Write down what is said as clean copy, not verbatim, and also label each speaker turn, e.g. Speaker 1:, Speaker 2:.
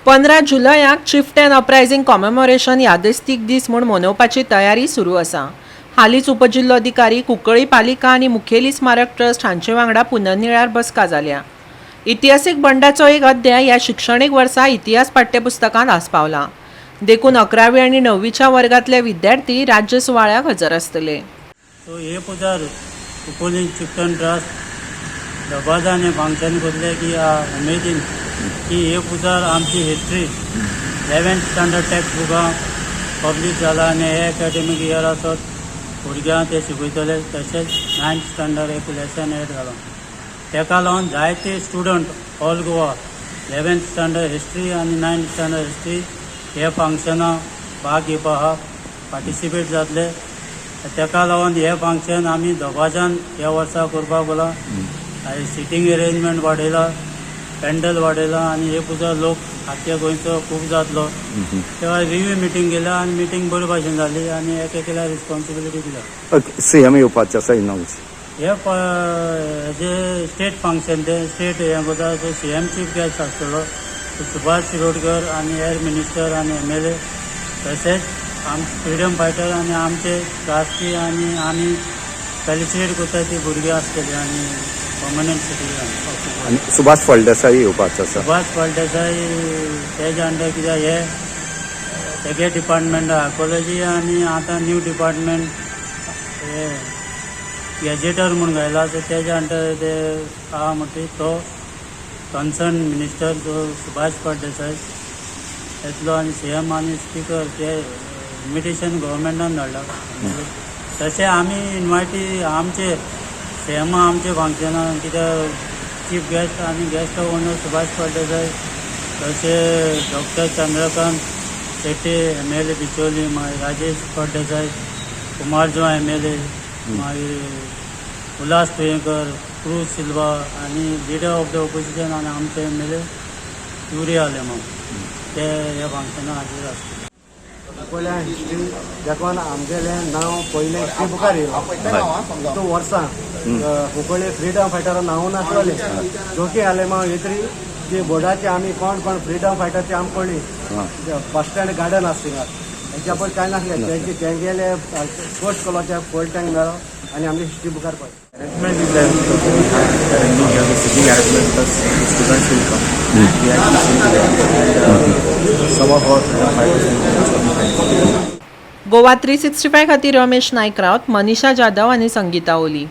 Speaker 1: 15 जुलयाक chieftain अपरायझिंग commemoration यादस्तीक दीस म्हूण मनोवपाची तयारी सुरू आसा. हालींच उपजिल्लोधिकारी, कुंकळी पालिका आनी मुखेली स्मारक ट्रस्ट हांचे वांगडा पुनर्निळार बसका जाल्या. इतिहासीक बंडाचो एक अध्याय ह्या शिक्षणीक वर्सा इतिहास पाठ्यपुस्तकांत आस्पावला. देखून 11वी आनी 9वीच्या वर्गांतले विद्यार्थी राज्य सुवाळ्याक हजर आसतले.
Speaker 2: सो हे पुजार कुंकळ्ळी चिफ्टन ट्रस्ट दबाजान हें फंक्शन करतले की उमेदीन की हे पुजार आमची हिस्ट्री 11th standard text बुकां पब्लीश जाला आनी हे एकाडेमीक इयर आसत भुरग्यांक ते शिकयतले. तशेंच नायन्थ स्टँडर्ड एक लेसन एड जाला. ताका लागून जायते student all Goa 11th standard history आनी नायन्थ स्टँडर्ड हिस्ट्री हे फंक्शनाक भाग घेवपा आहा, पार्टिसिपेट जातले. ताका लागून हें फंक्शन आमी दबाज्यान ह्या वर्सा करपाक बोला आनी सिटींग अरेंजमेंट वाडयला, पेंडल वाडयला आनी हे पुजा लोक आख्ख्या गोंयचो खूब जातलो. तेव्हा रिव्यू मिटींग केल्या आनी मिटींग बरे भाशेन जाली आनी एक एकल्या रिस्पॉन्सिबिलिटी दिल्या.
Speaker 3: ओके, सीएम येवपाचें आसा इनाउन्स?
Speaker 2: हे हेजे स्टेट फंक्शन, ते स्टेट हें करता. सो सीएम चीफ गेस्ट आसतलो सुभाष शिरोडकर आनी हेर मिनिस्टर आनी एमएलए, तशेंच आम फ्रिडम फायटर आनी आमचे ट्रस्टी आनी आमी फेलिसिटेट करता ती भुरगीं आसतली आनी पर्मनंट सिटीजन.
Speaker 3: आनी सुभाष फळदेसाय येवपाचो आसा?
Speaker 2: सुभाष फळदेसाय तेजे अंडर, कित्याक हे तेगे डिपार्टमेंट आर्कोलॉजी आनी आतां न्यू डिपार्टमेंट हे गॅजेटर म्हूण घायला. सो तेजे अंडर ते आहा म्हणटकीर तो कन्सर्न मिनिस्टर जो सुभाष फळदेसाय येतलो आनी सीएम आनी स्पिकर ते इन्विटेशन गव्हर्मेंटान धाडला. तशें आमी इनवायटी आमचे सीएमा आमचे फंक्शनाक, कित्याक चीफ गेस्ट आनी guest of honour Subhash Phaldesai, तशें डॉक्टर चंद्रकांत शेट्ये, एमएलए बिचोली, मागीर राजेश फळदेसाय, कुमार जुआ एमएलए, मागीर उल्हास तुयेंकर, क्रूज सिल्वा आनी लिडर ऑफ the opposition आनी आमचे एमएलए युरी आलेमाव ते ह्या फंक्शनाक हाजीर आसतले.
Speaker 4: पयल्या हिस्ट्री देखून आमगेलें नांव पयलें हिस्ट्री बुकार येयलां. तो वर्सां कुंकळ्ळी फ्रिडम फायटर नांव नासलोलें. जोकी आलेमाव येतरी ती बोर्डाचे आमी कोण कोण फ्रिडम फायटर ते आमकां कळ्ळी. बस स्टँड गार्डन आसा थिंगा, हेच्या पयलीं कांय नासलें. तेंचे तेंगेले फर्स्ट कॉलाचे फुल टँक मेळ्ळो आनी आमगे हिस्ट्री बुकार पळय.
Speaker 5: Arrangement is there because we have arranging here the sitting arrangement because the students will come. We have to sit there and some of our freedom fighters will also be there.
Speaker 1: Goa 365 खातीर रमेश नायक रावत, मनीषा जाधव आनी संगीता ओली.